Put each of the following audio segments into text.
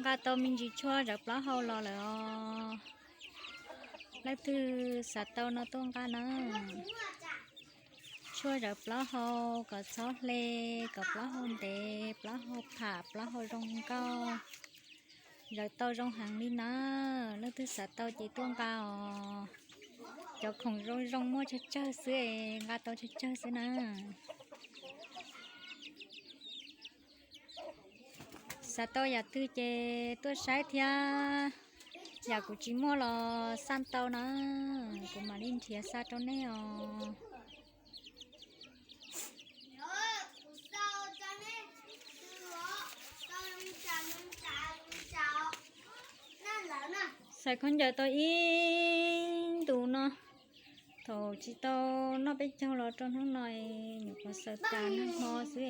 Nqa tau me ntsis tshuaj zawv plaub hau los lawm os. Leej twg xav tau no tuaj nqa na. Tshuaj zawv plaub hau kom txhob hle, kom plaub hau ntev, plaub hau pham, plaub hau zoo nkauj. Zawv tau zoo heev li na. Leej twg xav tau ces tuaj nqa os. Cov khoom zoo zoo muaj tsawg tsawg xwb es nqa tau tsawg tsawg xwb na. Xav tau yam twg ces tuaj saib thiab. Yam kuv tsis muaj los xaj tau na, kuv mam li nrhiav xa rau nej os. Xaiv khaub ncaws tau ib ntus no, thaum tsis tau noj peb caug los rau hnub no, nyuam qhuav xaws tas nag hmo xwb.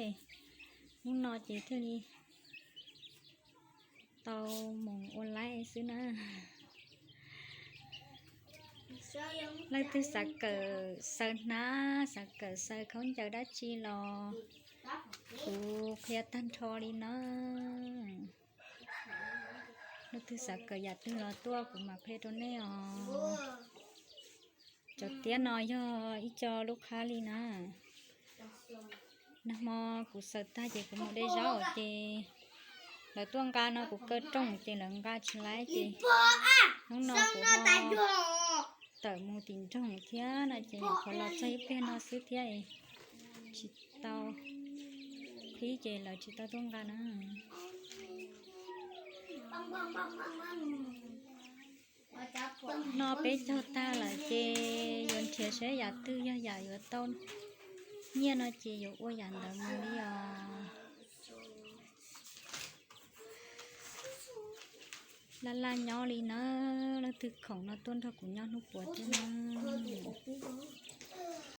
Hnub no ces thiaj li tau mus ua laib xwb na. Leej twg xav kawm xaws hnab, xav kawm xaws khaub ncaws dab tsi los kuv qhia tag nrho li na. Leej twg xav kawm yam twg los tuaj kuv mam qhia rau nej os. Cov tiab no yog ib co lub qhab li na. Nag hmo kuv xaws tag ces kuv mus de zaub ces lawv tuaj nqa no kuv kaw rooj ces lawv nqa tsis laib ces hnub no kuv ho tawm mus tim nroog thiab no ces nyuam qhuav los txog ib pliag no xwb thiab tsis tau qhib ces lawv tsis tau tuaj nqa na. Noj peb caug tag lawm ces yuav nrhiav saib yam twg yog yam yuav tau nyiaj no ces yuav ua yam ntawd mus li os. Laj laj nyob li na, leej twg khoom no tuaj nrog kuv nyob hnub puas thiab na.